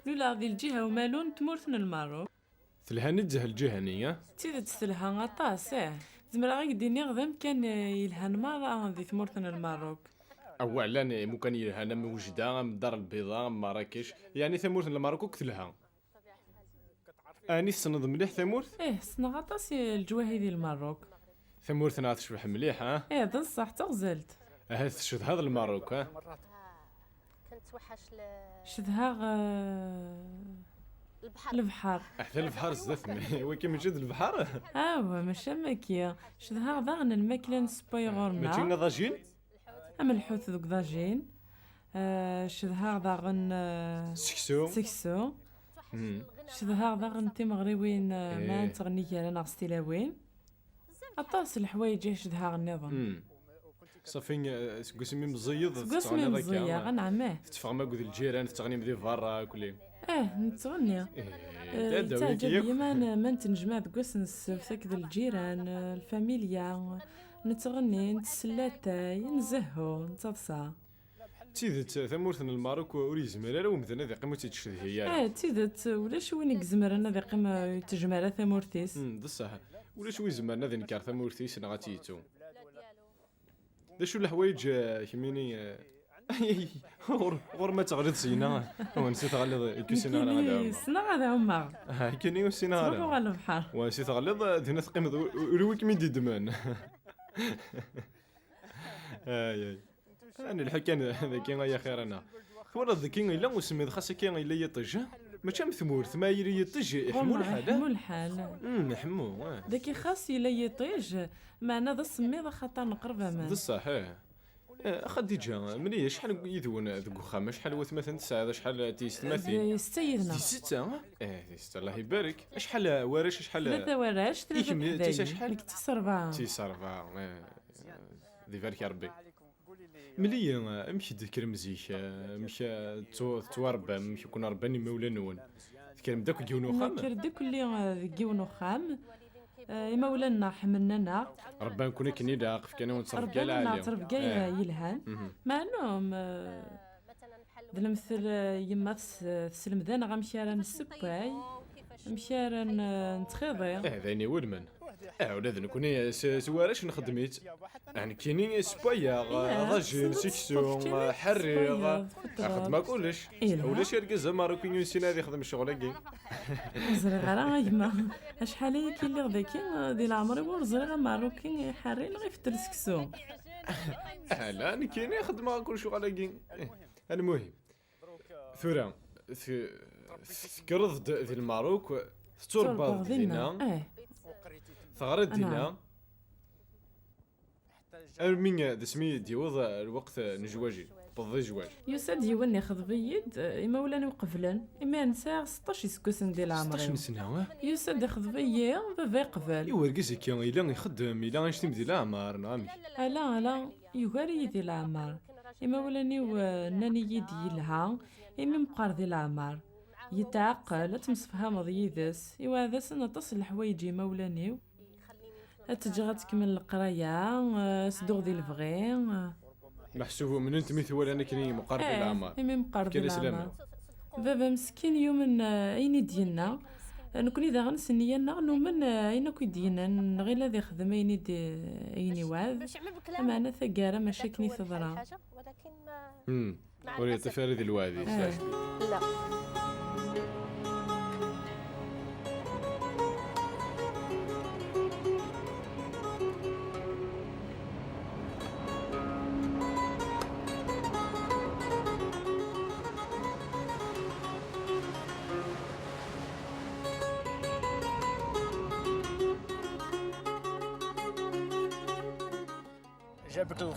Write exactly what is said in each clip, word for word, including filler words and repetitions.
Luleɣ di lǧiha umalu n tmurt n Lmerruk. Telha nezzeh lǧiha-nni, ah? D tidet telha aṭas, eh. Zemreɣ ad k-d-iniɣ d amkan, eh, yelhan merra di tmurt n Lmerruk. Awah, llan imukan yelhan am Wejda, am Dar Lbiḍa, am Marrakech. Yeɛni tamurt n Lmerruk akk telha. Ɛni tessneḍ mliḥ tamurt? Eh, ssneɣ aṭas i leǧwahi di Lmerruk. Tamurt-nneɣ tecbeḥ mliḥ, ah? Eh, d ṣṣeḥ, d taɣzalt. Ahat tcedhaḍ Lmerruk, ah? Cedhaɣ, eh, lebḥer. Aḥta lebḥer zdat-m. Wagi mačči d lebḥer? Awa, mačči am wagi. Cedhaɣ daɣen lmakla n ssewwa ɣur-neɣ. Mačči d aḍajin? Am lḥut deg uḍajin. Eh, cedhaɣ daɣen, eh, seksu. Seksu. Hmm. Cedhaɣ daɣen timeɣriwin, eh, ma nettɣenni gar-aneɣ s tilawin. Aṭas n leḥwayeǧ i cedhaɣ nniḍen. Hmm. Ṣafi, eh, seg wasmi meẓẓiyeḍ, seg wasmi tettɣenniḍ akka, meẓẓiyeɣ, anɛam, eh. Tetteffɣem akked lǧiran, tettɣennim di berra, akli? Eh, nettɣenni. Eh, eh, d adawi yettaɛǧab-iyi ma n-, ma nettnejmaɛ deg wass n ssebt akked lǧiran, eh, lfamilya, nettɣenni, nettsellatay, nzehhu, nettaḍsa. D tidet, tamurt n Lmerruk ur yezmir ara wemdan ad iqqim ur tt-yettcedhi ara. Eh, d tidet, ulac win i izemren ad iqqim, eh, ur yettejjem ara tamurt-is. Hmm, d ṣṣeḥ. Ulac win izemren ad inker tamurt-is neɣ ad tt-yettu. D acu leḥwayeǧ, eh, kemmini, eh, ɣur-, ɣur ma teɣliḍ syin-a, wansi teɣliḍ, eh, ur ssineɣ ara ad ɛummeɣ. Ssneɣ ad ɛummeɣ. Ah, kini ur ssineɣ ara. Ttruḥuɣ ɣer lebḥer. Wansi teɣliḍ, eh, dinna teqqimeḍ u-, u-, ur wi kem-id-iddmen. Ay, ay. Ad nelḥu kan dagi ay axir-nneɣ. Twalaḍ dagi yella usemmiḍ, xas akka yella yiṭij, eh? Mačči am tmurt, ma yella yiṭij, iḥemmu lḥal, eh? Iḥemmu lḥal. Hmm, iḥemmu, eh. Dagi xas yella yiṭij, meɛna d asemmiḍ axaṭer neqreb aman. D ṣṣeḥ, eh. Eh, a Xadiǧa, mli acḥal yid-wen deg uxxam? Acḥal n watmaten tesɛiḍ? Acḥal n tiyessetmatin? D setta yid-neɣ. Di setta? Eh, di setta, Allah ibarek. Acḥal n warrac, acḥal? Tlata warrac, tlata teḥdayin. Nekk d tis rebɛa. Tis rebɛa, eh, di barek Rebbi. Mli, eh, amek d-tekkrem zik? Eh, amek, eh, tettwa-, tettwarebbam? Amek i ken-rebban imawlan-nwen? Tekkrem-d akk deg yiwen uxxam? Nekker-d akk, eh, deg yiwen uxxam. Eh, imawlan-nneɣ ḥemmlen-aneɣ. Rebban-ken akken ilaq, fkan-awen ttrebga lɛali. Rebban-aneɣ ttrebga, eh, yelhan. Mhm. Meɛlum, eh, d lemtel, eh, yemma tes-, tesselmed-aneɣ amek ara nessewway, amek ara n-, nettxiḍi. Eh, d ayen iwulmen. Eh, ula d nekkni s, s warrac nxeddem-itt. Ah, nekkini ssewwayeɣ, eh, aḍajin, seksu, ḥerriɣ, xeddmeɣ kullec. Ulac argaz ameṛṛuki ur yessin ad yexdem ccɣel-agi. Ur ẓriɣ ara, a gma. Acḥal aya i lliɣ dagi, di leɛmer-iw ur ẓriɣ ameṛṛuki iḥerri neɣ ifettel seksu. Ala, nekkini xeddmeɣ akk lecɣal-agi. Eh, almuhim. Tura, te-, tekkreḍ-d di Lmerruk, tetturebbaḍ dinna, eh. Teɣriḍ dinna. Armi d asmi i d-yewweḍ lweqt n zzwaǧ, tewweḍ i zzwaǧ. Yusa-d yiwen ixḍeb-iyi-d, imawlan-iw qeblen. Imiren sɛiɣ seṭṭac iseggasen di leɛmer-iw. Seṭṭac n sna, eh? Yusa-d ixḍeb-iyi, baba iqbel. I urgaz-agi, yella ixeddem, yella annect-im di leɛmer, neɣ amek? Ala, ala, yugar-iyi di leɛmer. Imawlan-iw, eh, nnan-iyi-d yelha, imi meqqer di leɛmer. Yetɛeqqel, ad temsefhameḍ yid-s. Iweɛɛed-asen aṭas n leḥwayeǧ i yimawlan-iw. Ad t-ǧǧeɣ ad tkemmel leqraya, eh, ad s-dduɣ di lebɣi. Meḥsub umnen-t mi t-walan akken i meqqer di leɛmer. Eh, imi meqqer di leɛmer. Baba meskin yumen, eh, ayen i d-yenna. Eh, nekkni daɣen s nniya-nneɣ numen, eh, ayen akk i d-yennan, nɣil ad ixdem ayen i d-, ayen iweɛɛed. Meɛna taggara mačči akken i teḍra. Hmm. Ur yeṭṭif ara di lweɛd-is. Eh.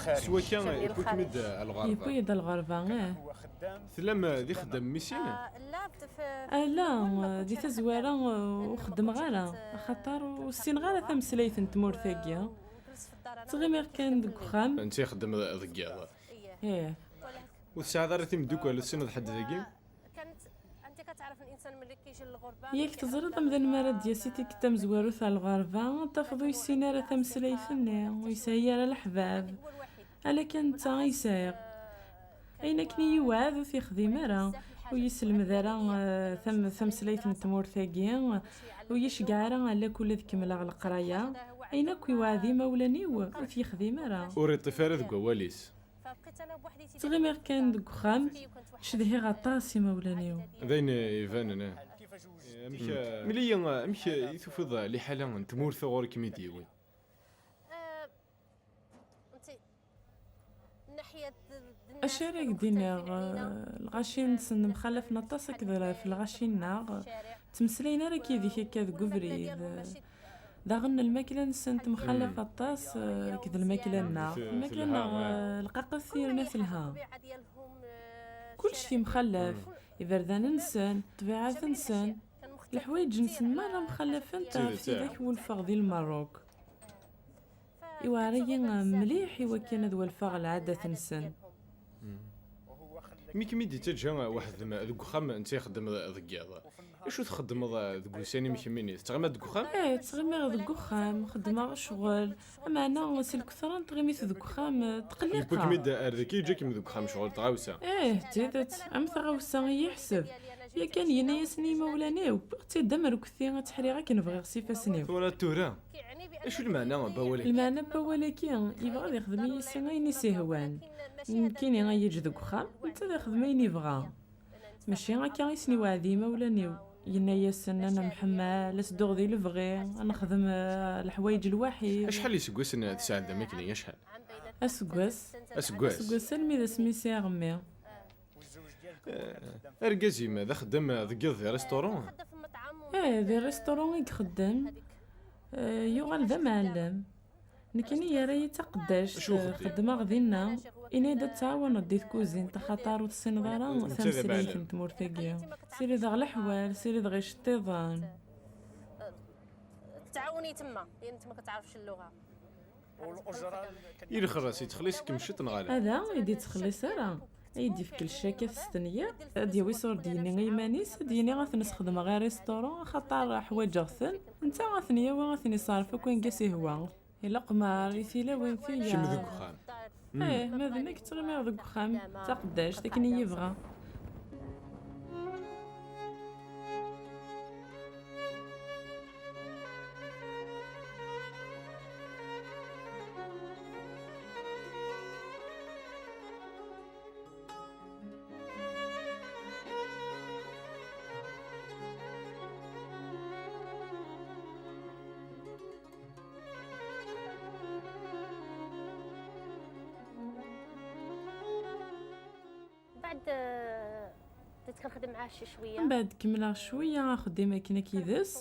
S wakka, yewwi-kem-id ɣer lɣerba. Yewwi-yi-d ɣer lɣerba, eh. Tellam d ixeddamen mmi sin? Ala, di tazwara, ur xeddmeɣ ara, axaṭer ur ssineɣ ara tameslayt n tmurt-agi. Ttɣimiɣ kan deg uxxam. Netta ixeddem deg yiḍ. Ih. Ur tesɛiḍ ara timeddukal, ur tessineḍ ḥedd dagi? Yak teẓriḍ, amdan mi ara d-yas i tikkelt tamezwarut ar lɣerba, tafeḍ ur yessin ara tameslayt-nni, ur yesɛi ara leḥbab. Ala kan netta i sɛiɣ. Ayen akken i yi-iweɛɛed ur t-yexdim ara. Ur yi-selmed ara, eh, tam-, tameslayt n tmurt-agi, ur yi-ceggeɛ ara alak ula ad kemmleɣ leqraya. Ayen akk iwɛed imawlan-iw, ur t-yexdim ara. Ur iṭṭif ara deg wawal-is. Ttɣimiɣ kan deg uxxam, cedhiɣ aṭas imawlan-iw. D ayen ibanen, eh. Amek, eh, mel-iyi, eh, amek i tufiḍ, eh, liḥala n tmurt ɣur-kem i d-yewwin? Acu ara k-d-iniɣ, eh, lɣaci-nsen mxalafen aṭas akked ɣef lɣaci-nneɣ, ttmeslayen ara yid-k akka deg ubrid. Daɣen lmakla-nsent mxalaf aṭas, eh, akked lmakla-nneɣ. Lmakla-nneɣ, eh, lqaqet yerna telha. Kullec yemxalaf, iberdan-nsen, ṭṭbiɛat-nsen, leḥwayeǧ-nsen merra mxalafent ɣef tidak wulfeɣ di Lmerruk. Iweɛra-yi mliḥ i wakken ad walfeɣ lɛadat-nsen. Mi kem-id-ittaǧǧa weḥd-m deg uxxam, netta ixeddem deg yiḍ, acu txeddmeḍ deg ussan-im kemmini? Tettɣimiḍ deg uxxam? Eh, ttɣimiɣ deg uxxam, xeddmeɣ ccɣel. Ameɛna, si lketṛa n tɣimit deg uxxam, tqelliqeɣ. Yewwi-kem-id ar daki, yeǧǧa-kem deg uxxam, ccɣel d tɣawsa. Eh, d tidet, am tɣawsa i yi-yeḥseb. Yakan yenna-yasen i yimawlan-iw, wwiɣ-tt-id am rrekti, ad tt-ḥriɣ akken bɣiɣ s ifassen-iw. Twalaḍ tura? Acu lmeɛna n wawal-agi? Lmeɛna n wawal-agi, yebɣa ad ixdem yis-i ayen i s-ihwan. Nekkini ad yeǧǧ deg uxxam, netta ad ixdem ayen yebɣa. Mačči akka i sen-iweɛɛed i yimawlan-iw. Yenna-yasen, "Ad nemḥemmal, ad s-dduɣ di lebɣi, ad nexdem, eh, leḥwayeǧ lwaḥid." Acḥal iseggasen tesɛedda akken-agi? Acḥal? Aseggas. Aseggas? Aseggas almi d asmi sɛiɣ mmi. Eh, argaz-im d axeddam deg yiḍ di restaurant? Eh, di restaurant i ixeddem. Eh, yuɣal d amɛellem. Nekkini yerra-yi d taqeddact, xeddmeɣ dinna. Ini-d ad tɛawaneḍ di tkuzint, axaṭer ur tessineḍ ara tameslayt n tmurt-agi. Sirideɣ leḥwal, sirideɣ iceṭṭiḍen. تعاوني تما، لأن تما كتعرفش اللغة. I lxerra-s, yettxelliṣ-ikem ciṭ neɣ ala? Ala, ur yi-d-yettxelliṣ ara. Ad yi-d-yefk leccakat s tenya, ad d-yawi ṣṣur d-yini i yiman-is, ad d-yini ad ten-sxedmeɣ i restaurant, axaṭer ḥwaǧeɣ-ten, netta ad ten-yawi, ad ten-iṣerref akk anga s-ihwa. I leqmar, i tilawin, tiyaḍ. Kemm deg uxxam. Eh, ma d nekk ttɣimiɣ deg uxxam, d taqeddact akken i yi-yebɣa. بعد، آه، بديت كنخدم معاه شي شوية. Mbeɛd kemmleɣ cwiya axeddim akken ak yid-s.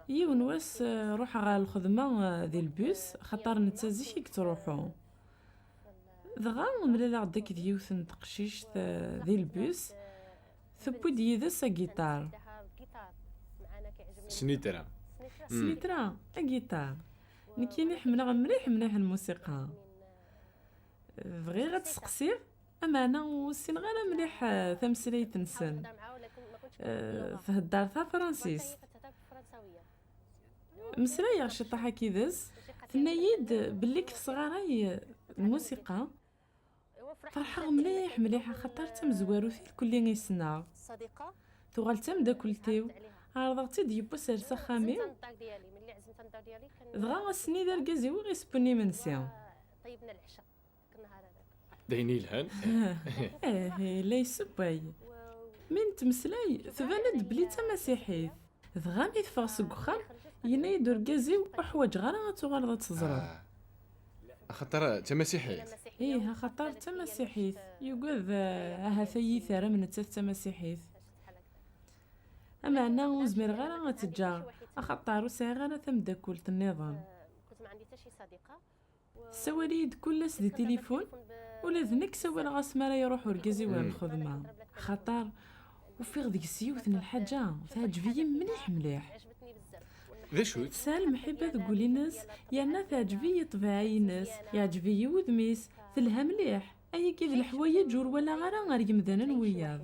Yiwen wass, eh, ruḥeɣ ɣer lxedma, eh, di lbus, xaṭer netta zik i yettruḥu. Dɣa mlaleɣ-d akked yiwet n teqcict, eh, di lbus, tewwi-d yid-s agiṭar. Snitra. Snitra, agiṭar. Nekkini ḥemmleɣ mliḥ, mliḥ lmusiqa. Bɣiɣ ad tt-seqsiɣ, ameɛna ur ssineɣ ara mliḥ, eh, tameslayt-nsen. Eh, thedder tafransist. Meslayeɣ ciṭṭaḥ akid-s, tenna-yi-d belli deg tesɣaray lmusiqa. Ferḥeɣ mliḥ, mliḥ, axaṭer d tamezwarut irkelli i ssneɣ. Tuɣal d tameddakelt-iw. Ɛerḍeɣ-tt-id yiwwas ar s axxam-iw. Dɣa ass-nni d argaz-iw i ɣ-isewwen imensi. D ayen yelhan. Eh, yella yessewway. Mi nettmeslay, tban-d belli d tamasiḥit. Dɣa mi teffeɣ seg uxxam, yenna-yi-d urgaz-iw, "Ur ḥwaǧeɣ ara ad tuɣaleḍ ad teẓreḍ." Ah. Axaṭer d tamasiḥit? Ih, axaṭer d tamasiḥit. Yugad, eh, ahat ad iyi-terr am nettat d tamasiḥit. Ameɛna ur zmireɣ ara ad tt-ǧǧeɣ, axaṭer ur sɛiɣ ara tameddakelt nniḍen. Tessawal-iyi-d kul ass di tilifun, ula d nekk ssawaleɣ-as mi ara iruḥ urgaz-iw ɣer lxedma. Axaṭer ufiɣ deg-s yiwet n lḥaǧa, teɛǧeb-iyi mliḥ, mliḥ. D acu-tt? Tesɛa lemḥibba deg wul-ines, yerna teɛǧeb-iyi ṭṭbiɛa-ines, yeɛǧeb-iyi wudem-is, telha mliḥ. Ayagi d leḥwayeǧ ur walaɣ ara ar yemdanen wiyaḍ.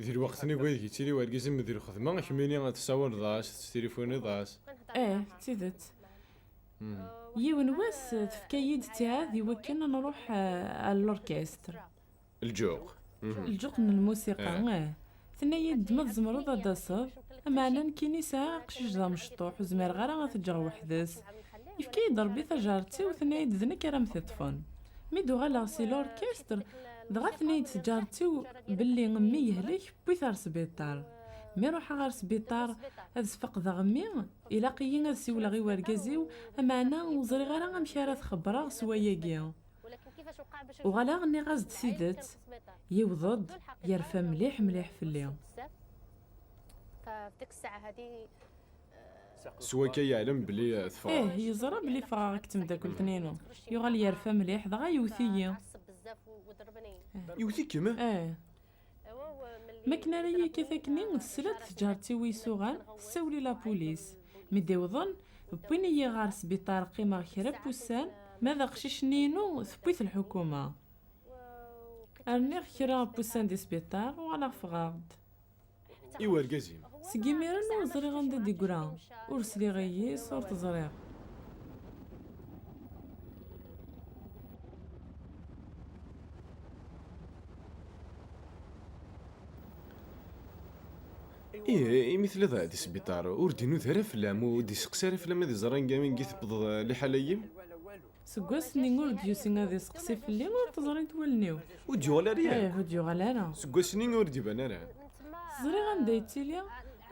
Di lweqt-nni wid yettili wergaz-im di lxedma, kemmini ad tessawaleḍ-as, tettilifuniḍ-as. Eh, d tidet. Hmm. Yiwen wass, tefka-yi-d ttiɛad i wakken ad nruḥ, eh, ar l'orchestre. Lǧuq. Lǧuq n lmusiqa, eh. Tenna-yi-d ma tzemreḍ ad d-taseḍ, ameɛna nekkini sɛiɣ aqcic d amecṭuḥ, ur zmireɣ ara ad t-ǧǧeɣ weḥd-s. Yefka-yi-d Ṛebbi taǧaret-iw, tenna-yi-d d nekk ara m-t-iṭṭfen. Mi d-uɣaleɣ si lorkestr, dɣa tenna-yi-d tǧaret-iw belli mmi yehlek, wwi-t ar sbiṭar. Mi ruḥeɣ ɣer sbiṭar ad sfeqdeɣ mmi, ilaq-iyi ad siwleɣ i wergaz-iw, ameɛna ur ẓriɣ ara amek ara t-xebbreɣ s wayagi. Uɣaleɣ nniɣ-as-d tidet, yewweḍ-d, yerfa mliḥ mliḥ fell-i. S wakka yeɛlem belli teffɣeḍ. Ih, yeẓra belli ffɣeɣ akked temdakelt-nni-inu. Yuɣal yerfa mliḥ, dɣa yewwet-iyi. Yewwet-ikem? Ih. Makken ara yekkat akkenni, tesla-d tǧaret-iw i isuɣan, tessawel i lapulis. Mi d-iwḍen, wwin-iyi ɣer sbiṭar, qqimeɣ kra n wussan, ma d aqcic-nni-inu tewwi-t lḥukuma. Rniɣ kra n wussan di sbiṭar, uɣaleɣ ffɣeɣ-d. I wergaz-im? Seg imiren ur ẓriɣ anda d-iggra. Ur sliɣ i yis, ur t-ẓriɣ. Ih, imi telliḍ di sbiṭar, ur d-inuda ara fell-am, ur d-iseqsi ara fell-am ad iẓer anga i tewweḍ liḥala-yim? Seg wass-nni ur d-yusi ad iseqsi fell-i, ur t-ẓrint wallen-iw. Ur d-yuɣal ara yakk? Ih, ur d-yuɣal ara. Seg wass-nni ur d-iban ara? Ẓriɣ anda yettili,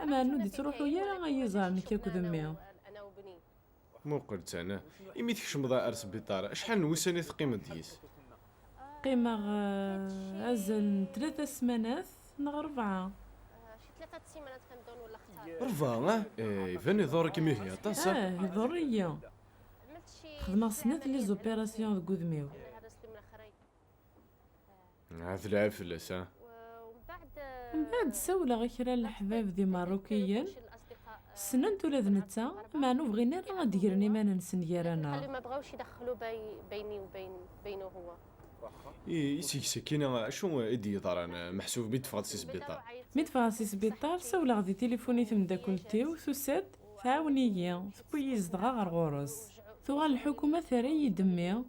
ameɛna ur d-ittruḥu ara ad iyi-iẓer nekk akked mmi. Muqel-tt, ana. Imi tkecmeḍ ar sbiṭar, acḥal n wussan i teqqimeḍ deg-s? Qqimeɣ eh, azal n tlata ssmanat neɣ rebɛa. Rebɛa, ah? Eh, iban iḍurr-ikem ihi aṭas, ah? Ah, iḍurr-iyi. Xedmeɣ snat les opérations deg udem-iw. Ah, d lɛib fell-as, ah? Mbeɛd ssawleɣ i kra n leḥbab d imeṛṛukiyen, ssnen-t ula d netta, meɛna ur bɣin ara ad d-gren iman-nsen gar-aneɣ. I, i seg-s akkin, acu i d-yeḍran, meḥsub mi d-teffɣeḍ si sbiṭar? Mi d-ffɣeɣ si sbiṭar, ssawleɣ di tilifun i temdakelt-iw, tusa-d, tɛawen-iyi, tewwi-yi zedɣeɣ ɣer ɣur-s. Tuɣal lḥukuma terra-yi-d mmi,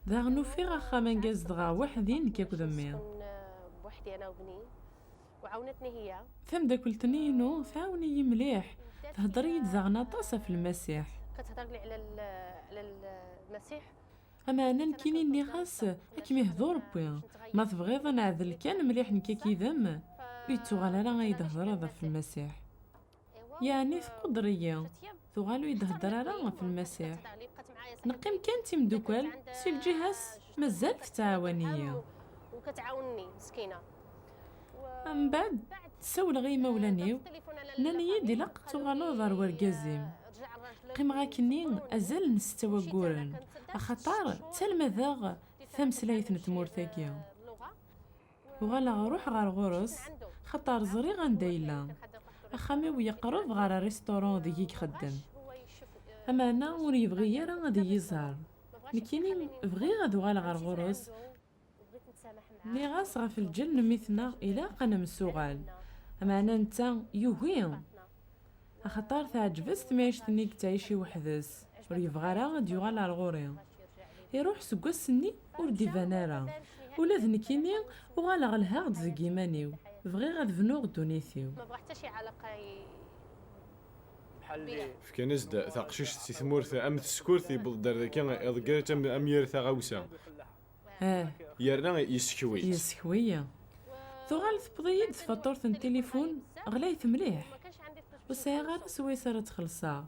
daɣen ufiɣ axxam anga zedɣeɣ weḥd-i nekk akked mmi. Tamdakelt-nni-inu tɛawen-iyi mliḥ, thedder-iyi-d daɣen aṭas ɣef Lmasiḥ. Ameɛna nekkini nniɣ-as, ad kem-ihdu Ṛebbi, ma tebɣiḍ ad neɛdel kan mliḥ nekk akkid-m, ur yettuɣal ara ad yi-d-thedreḍ ɣef Lmasiḥ. Yeɛni tquder-iyi, tuɣal ur yi-d-thedder ara ɣef Lmasiḥ. Neqqim kan d timdukal, si lǧiha-s mazal tettɛawan-iyi. Mbeɛd, ssawleɣ i yimawlan-iw, nnan-iyi-d ilaq ad tuɣaleḍ ɣer wergaz-im. Qqimeɣ akkenni azal n setta wagguren, axaṭer ttalmadaɣ tameslayt n tmurt-agi. Uɣaleɣ ruḥeɣ ɣer ɣur-s, xaṭer ẓriɣ anda yella. Axxam-iw yeqreb ɣer restaurant deg i ixeddem. Ameɛna ur yebɣi ara ad iyi-iẓer. Nekkini bɣiɣ ad uɣaleɣ ɣer ɣur-s. Nniɣ-as ɣef lǧal n mmi-tneɣ ilaq ad nemsuɣal. Ameɛna netta yugi. Axaṭer teɛǧeb-as temɛict-nni i yettɛici weḥd-s, ur yebɣi ara ad d-yuɣal ar ɣur-i. Iruḥ seg wass-nni ur d-iban ara. Ula d nekkini uɣaleɣ lhaɣ-d deg yiman-iw, bɣiɣ ad bnuɣ ddunit-iw. Fkan-as-d taqcict si tmurt am teskurt, yewweḍ-d ar daki, iḍegger-itt am, am yir taɣawsa. Ah. Yerna yessekw-itt. Yessekw-iyi. Tuɣal tewweḍ-iyi-d tfaṭurt n tilifun ɣlayet mliḥ. Ur sɛiɣ ara swayes ara tt-xellṣeɣ.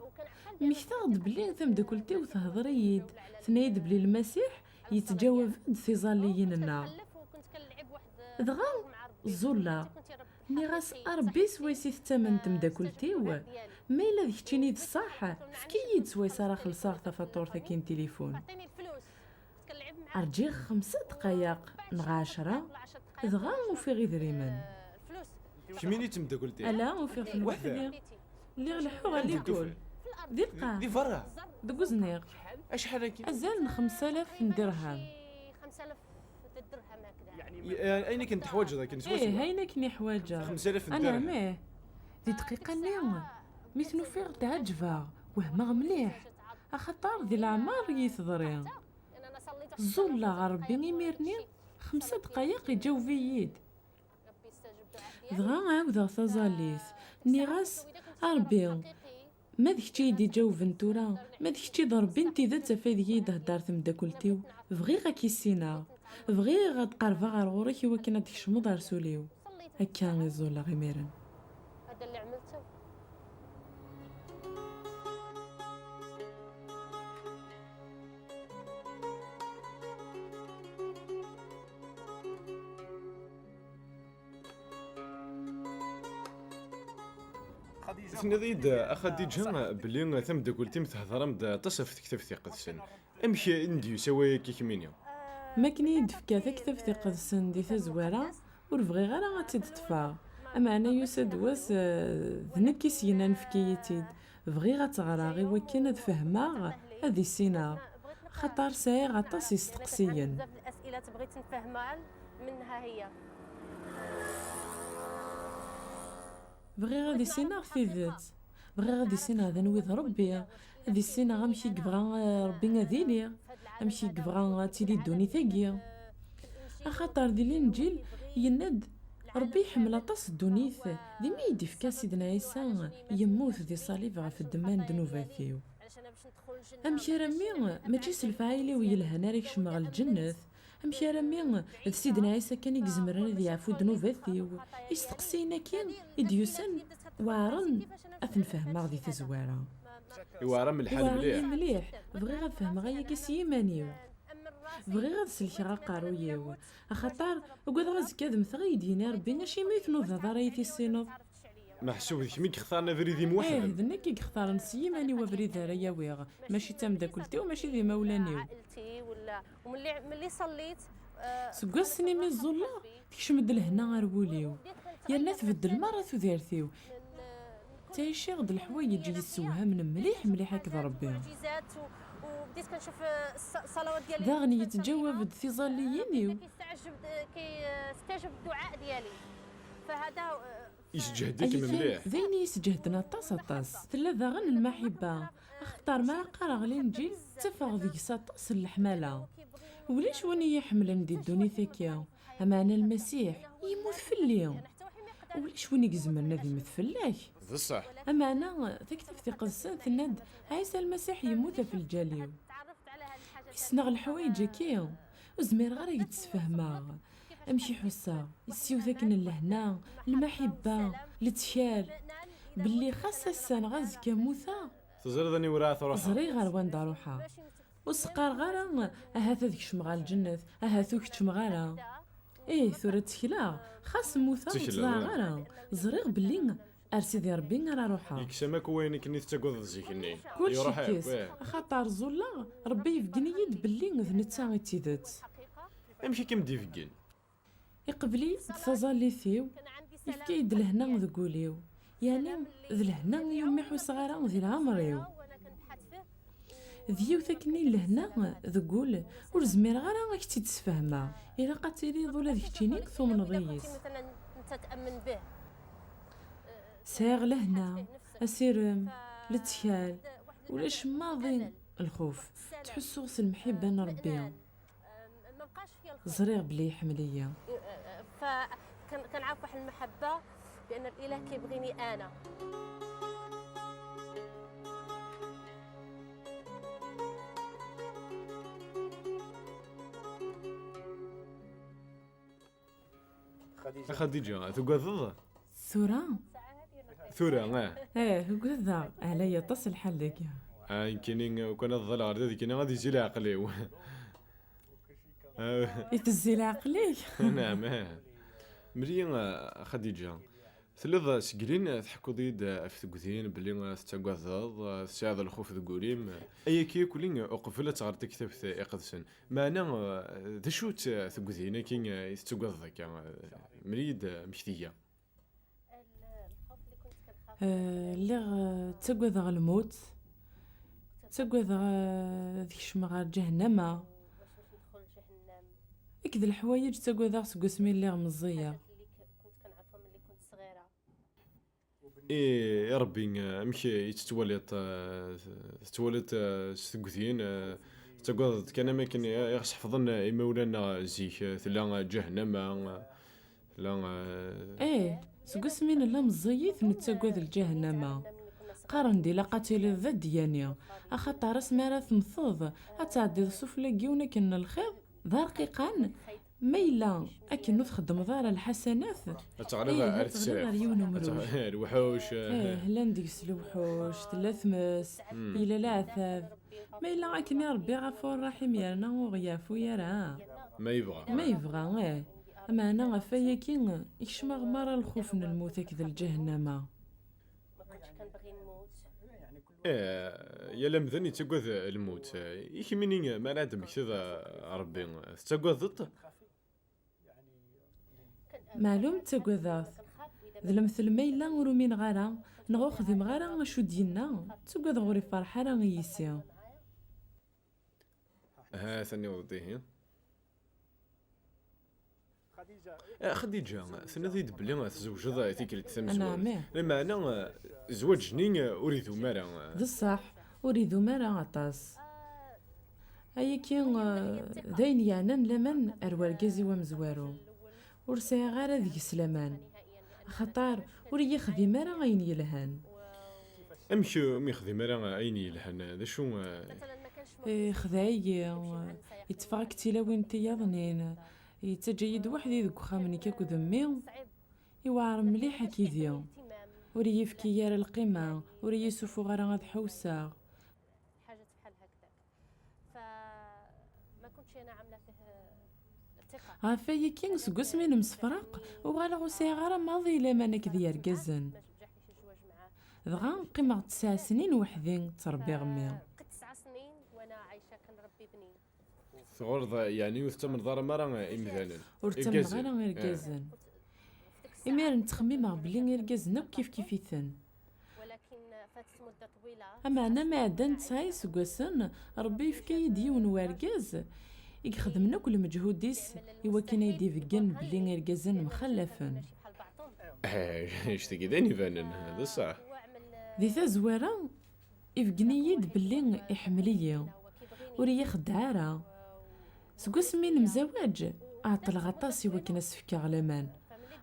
Mmektaɣ-d belli tamdakelt-iw tehder-iyi-d, tenna-yi-d belli Lmasiḥ yettǧawab-d tiẓalliyin-nneɣ. Dɣa ẓẓulleɣ. Nniɣ-as, a Ṛebbi, swayes i tettamen temdakelt-iw? Ma yella d keččini i d ṣṣeḥ, efk-iyi-d swayes ara xellṣeɣ tafaṭurt-agi n tilifun. Rǧiɣ xemsa ddqayeq neɣ ɛecra, dɣa ufiɣ idrimen. Kemmini d temdakelt-iw? Ala, ufiɣ-ten weḥd-i. Lliɣ leḥḥuɣ alikul. Di lqaɛ. Di berra? Deg uzniɣ. Acḥal akka? Azal n xemsa alaf n dirham. Ayen akken teḥwaǧeḍ akken swaswa. Ih, ayen akken i ḥwaǧeɣ. Xemsa alaf n dirham. Anɛam, ih. Di dqiqa-nni, mi ten-ufiɣ tɛeǧbeɣ, wehmeɣ mliḥ, axaṭer di leɛmer i yi-teḍri. Ẓẓulleɣ ɣer Ṛebbi imir-nni, Xemsa dqayeq iǧaweb-iyi-d. Dɣa ɛawdeɣ taẓallit. Nniɣ-as: "A Ṛebbi, ma d kečč i yi-d-iǧawben tura, ma d kečč i d Ṛebbi n tidet ɣef aydeg i yi-d-thedder temdakelt-iw, bɣiɣ ad k-issineɣ. Bɣiɣ ad qerbeɣ ɣer ɣur-k i wakken ad d-tkecmeḍ ɣer sul-iw." Akka i ẓẓulleɣ imiren. هذا اللي عملته. Tenniḍ-iyi-d, a Xadiǧa, belli tameddakelt-im tehder-am-d aṭas ɣef tektabt iqedsen. Amek i d-yusa waya akka kemmini? Mi akken i yi-d-tefka taktabt iqedsen di tazwara, ur bɣiɣ ara ad tt-id-ṭṭfeɣ. Ameɛna yusa-d wass, eh, d nekk i s-yennan efk-iyi-tt-id. Bɣiɣ ad tt-ɣreɣ i wakken ad fehmeɣ, ad issineɣ. Axaṭer sɛiɣ aṭas isteqsiyen. بزاف الأسئلة بغيت نفهمها منها هي. Bɣiɣ ad issineɣ tidet. Bɣiɣ ad issineɣ d anwi d Ṛebbi. Ad issineɣ amek i yebɣa, eh, Ṛebbi ad iliɣ. Amek i yebɣa ad tili ddunit-agi. Axaṭer di Linǧil yenna-d: "Ṛebbi iḥemmel aṭas ddunit, d imi i d-ifka Sidna Ɛisa yemmut di ṣṣalib ɣef ddemma n ddnubat-iw." Amek armi mačči s lefɛayel-iw yelhan ara kecmeɣ lǧennet? Amek armi d Sidna Ɛisa kan i izemren ad yeɛfu ddnubat-iw? Isteqsiyen-agi i d-yusan weɛren ad ten-fehmeɣ di tazwara. Iweɛṛ-am lḥal mliḥ. Iweɛṛ-iyi mliḥ. Bɣiɣ ad fehmeɣ ayagi s yiman-iw. Bɣiɣ ad sellkeɣ aqerruy-iw. Axaṭer ugadeɣ azekka ad mmteɣ, ad yi-d-yini Ṛebbi: "Acimi ur tnudaḍ ara i tissineḍ?" Meḥsub d kemm i yextaren abrid-im weḥd-m. Ih, d nekk i yextaren s yiman-iw abrid ara yawiɣ, mačči d tameddakelt-iw, mačči d imawlan-iw. عائلتي ولا، وملي، ملي صليت، آه، Seg wass-nni mi ẓẓulleɣ, tekcem-d lehna ar wul-iw. Yerna tbeddel merra tudert-iw. Ttɛiciɣ-d leḥwayeǧ yessewhamen mliḥ, mliḥ akked Ṛebbi. المعجزات و-، وبديت كنشوف، آه، الص-، الصلوات ديالي. Daɣen yettǧawab-d tiẓalliyin-iw. كيستجب، كيستجب الدعاء ديالي. فهذا، آه، Yesǧehd-ikem mliḥ. D ayen i yesǧehden aṭas, aṭas. Tella daɣen lmaḥibba, axaṭer mi ara qqareɣ Linǧil, ttafeɣ deg-s aṭas n leḥmala. Ulac win i yi-ḥemmlen di ddunit-agi, ameɛna Lmasiḥ yemmut fell-i. Ulac win i izemren ad immet fell-ak. D ṣṣeḥ. Ameɛna Taktabt Iqedsen tenna-d: "Ɛisa Lmasiḥ yemmut ɣef lǧal-iw." Ssneɣ leḥwayeǧ-agi, ur zmireɣ ara ad k-d-sfehmeɣ. Amek i ḥusseɣ? Yiwet akken n lehna, lmaḥibba, lettkal, belli xas ass-a neɣ azekka mmuteɣ, Teẓriḍ aniwer ara truḥeḍ? Ẓriɣ ɣer wanda ruḥeɣ. Ur s-qqareɣ ara ahat ad kecmeɣ ɣer lǧennet, ahat ur keččmeɣ ara. Ih, tura ttekleɣ, xas mmuteɣ ur ttlaɛeɣ ara. Ẓriɣ belli ar Sidi Ṛebbi ara ruḥeɣ. Yekkes-am akk wayen akken i tettagadeḍ zik-nni. Kullec yekkes, axaṭer ẓẓulleɣ, Ṛebbi ibeggen-iyi-d belli d netta i d tidet. Amek i kem-d-ibeggen? Iqbel-iyi-d taẓallit-iw, yefka-yi-d lehna deg wul-iw. Yeɛni d lehna iwumi ḥusseɣ ara di leɛmer-iw. D yiwet akken i lehna deg wul, ur zmireɣ ara ad k-tt-id-sfehmeɣ. Ilaq ad tiliḍ ula d keččini tumneḍ yis. Sɛiɣ lehna, asirem, lettkal, ulac maḍi lxuf. Ttḥussuɣ s lemḥibba n Ṛebbi. Ẓriɣ belli iḥemmel-iyi. فكنعرف واحد المحبة بأن الإله كيبغيني أنا. A Xadiǧa, tugadeḍ? Tura? Tura, eh. Eh, ugadeɣ. Ɛlay aṭas lḥal dagi. Ah, nekkini, ukan ad ḍaleɣ ɣer da, nekkini ad izzi leɛqel-iw. Ah. Itezzi leɛqel-ik? Naɛam, eh. Meli, a Xadiǧa, telliḍ seg lin tḥekkuḍ-iyi-d ɣef tegdiyin belli tettagadeḍ, tesɛiḍ lxuf deg wul-im. Ayagi akk-nni uqbel ad teɣreḍ Taktabt Iqedsen. Meɛna, d acu-tt tegdiyin-agi i tettagadeḍ akka? Mel-iyi-d amek tga. Eh, lliɣ, eh, ttagadeɣ lmut, ttagadeɣ, eh, ad kecmeɣ ɣer ǧahennama. Akked leḥwayeǧ ttagadeɣ seg wasmi lliɣ meẓẓiyeɣ. I, i Ṛebbi, eh, amek i tettwaliḍ, eh, tettwaliḍ, eh, s tegdiyin, eh, Tettagadeḍ kan am akken i ɣ-sḥefḍen imawlan-nneɣ zik, tella ǧahennama, tella, eh, seg wasmi nella meẓẓiyit nettagad lǧahennama. Qqaren-d ilaq ad tiliḍ d adyani, axaṭer asmi ara temmteḍ, ad tɛeddiḍ sufella n yiwen akken n lxiḍ, d arqiqan, ma yella akken ur txeddmeḍ ara lḥasanat, ad teɣliḍ, eh, ar ad teɣliḍ tesrift, ar yiwen umruj. Lewḥuc, eh, llan deg-s lewḥuc, tella tmes, yella leɛtab. Ma yella akken i Ṛebbi ɣef ur raḥim yerna ur ɣ-yeɛfu ara. Ma yebɣa. Ma yebɣa, eh. Ameɛna ɣef wayagi, ikcem-aɣ merra lxuf n lmut akked lǧahennama. Eh, yal amdan yettagad lmut. I kemmini, mi ara d-temmektiḍ, eh, Ṛebbi, tettagadeḍ-t? Meɛlum ttagadeɣ-t. D lemtel ma yella ur umineɣ ara, neɣ ur xdimeɣ ara acu d-yenna, ttagadeɣ ur ifreḥ ara yis-i. Ha-t-an iwweḍ-d ihi. Eh, Xadiǧa, tenniḍ-iyi-d belli tzewǧeḍ, eh, tikkelt tamezwarut. Anɛam, ih. Lameɛna, eh, zzwaǧ-nni, eh, ur idum ara, eh. D ṣṣeḥ, ur idum ara aṭas. Ayagi, eh, d ayen yeɛnan laman ar wergaz-iw amezwaru. Ur sɛiɣ ara deg-s laman, axaṭer ur iyi-yexdim ara ayen yelhan. Amek ur m-yexdim ara ayen yelhan? D acu, eh? Ixdeɛ-iyi, yetteffeɣ-ak d tilawin tiyaḍnin, yettaǧǧa-yi-d weḥd-i deg uxxam nekk akked mmi. Iweɛer mliḥ akid-i. Ur iyi-yefki ara lqima, ur iyi-yessufuɣ ara ad ḥewseɣ. حاجات بحال هكذاك. فما كنتش أنا عاملة فيه ثقة. Ɣef wayagi, seg wasmi nemsefraq, uɣaleɣ ur sɛiɣ ara maḍi laman akked yergazen. Dɣa qqimeɣ tesɛa snin weḥd-i, ttṛebbiɣ mmi. قعدت تسع سنين وأنا عايشة كنربي بنين. Tɣurḍ, yeɛni ur tettamneḍ ara mara imdanen? Ur ttamneɣ ara irgazen. Irgazen. Imiren ttxemmimeɣ belli irgazen akk kifkif-iten. Ameɛna mi ɛeddan tesɛa iseggasen, Ṛebbi yefka-yi-d yiwen n wergaz i ixedmen akk lmeǧhud-is i wakken ay d-ibeggen belli irgazen mxallafen. Eh, annect-agi d ayen ibanen, d ṣṣeḥ. Di tazwara, ibeggen-iyi-d belli iḥemmel-iyi, ur iyi-ixeddeɛ ara. Seg wasmi nemzawaǧ, ɛeṭṭleɣ aṭas i wakken ad s-fkeɣ laman,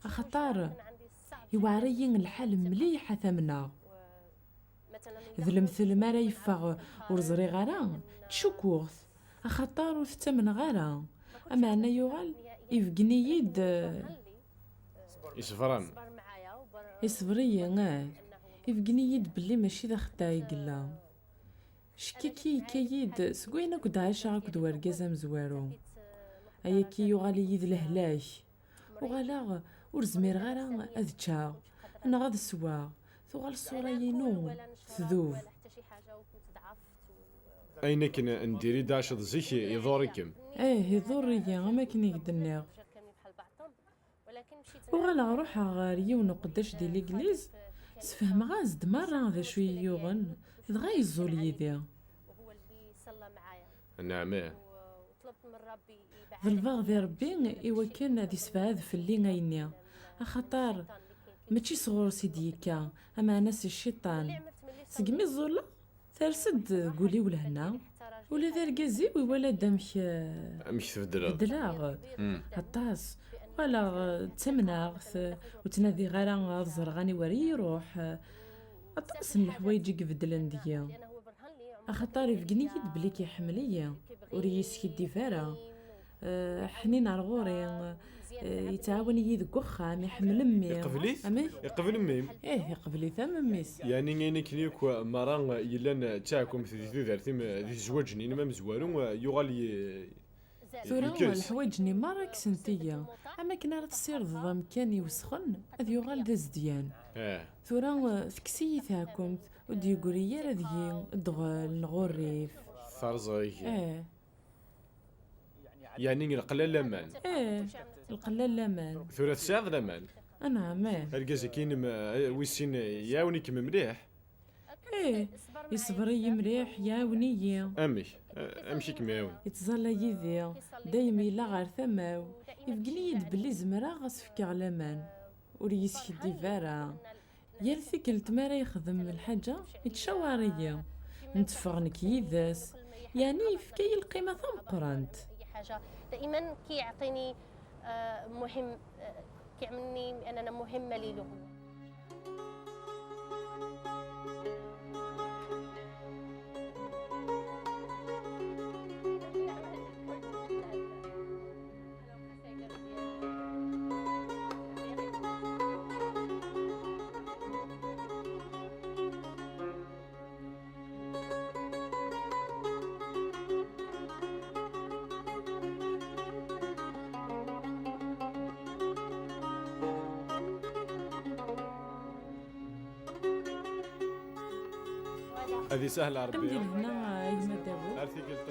axaṭer iweɛer-iyi lḥal mliḥ ad t-amneɣ. D lemtel mi ara yeffeɣ ur ẓriɣ ara, ttcukkuɣ-t, axaṭer ur t-ttamneɣ ara. Ameɛna yuɣal ibeggen-iyi-d, eh, Iṣebren. Iṣber-iyi, ah. Ibeggen-iyi-d belli mačči d axeddaɛ i yella. Ccek-agi yekka-yi-d seg wayen akk d-ɛaceɣ akked wergaz amezwaru. Ayagi yuɣal-iyi d lehlak. Uɣaleɣ ur zmireɣ ara ad ččeɣ neɣ ad sweɣ. Tuɣal ṣṣura-inu tdub. Ayen akken n diri d-tɛaceḍ zik iḍurr-ikem. Eh, iḍurr-iyi, am akken i k-d-nniɣ. Uɣaleɣ ruḥeɣ ɣer yiwen uqeddac di ligliz, sfehmeɣ-as-d merra d acu i yi-yuɣen, dɣa yeẓẓul yid-i. Nɛam, ih. Ḍelbeɣ di Ṛebbi i wakken ad isebɛed fell-i ayenni, axaṭer mačči sɣur-s i d-yekka, ameɛna s cciṭan. Segmi ẓẓulleɣ, ters-d deg wul-iw lehna. Ula d argaz-iw iwala-d amek, eh, amek tbeddleḍ? Beddleɣ. Mm. Aṭas. Walaɣ, eh, ttamneɣ-t, ur ttnadiɣ ara ad ẓreɣ aniwer i iruḥ. Aṭas n leḥwayeǧ i ibeddlen deg-i. Axaṭer ibeggen-iyi-d belli k-iḥemmel-iyi, ur iyi-yeskiddib ara. Eh, ḥnin ar ɣur-i, eh, yettɛawan-iyi deg uxxam, iḥemmel mmi. Iqbel-it? Amek? Iqbel mmi-m? Ih, iqbel-it am mmi-s. Yeɛni ayen akken akk merra yellan d taɛkumt di tudert-im, di zzwaǧ-nni-inem amezwaru, yuɣal ye-, tura yekkes. Leḥwayeǧ-nni merra kksen-t-iyi. Am akken ara tessirdeḍ amkan iwesxen, ad yuɣal d azedyan. Eh. Tura, eh, tekkes-iyi taɛkumt, ur d-yeggri ara deg-i ddɣel neɣ urrif. Terẓeg. Eh. Yeɛni lqella n laman. Eh, lqella n laman. Tura tesɛiḍ laman? Anɛam, eh. Argaz-agi-inem, eh, wis sin, eh, iɛawen-ikem mliḥ? Eh, iṣber-iyi mliḥ, iɛawen-iyi. Amek? Eh, amek i kem-iɛawen? Ittẓalla yid-i, dayem yella ɣer tama-w. Ibeggen-iyi-d belli zemreɣ ad s-fkeɣ laman. Ur yi-yeskiddib ara. Yal tikkelt mi ara yexdem lḥaǧa, yettcawar-iyi. Netteffeɣ nekk yid-s. يعني يفكي القيمة ثمقرانت. اي حاجه دائما كيعطيني آه، مهم آه، كيعملني اننا مهمه ليلو. Ad isahel Ṛebbi. Qim di lehna a gma Dawed. Ar tikkelt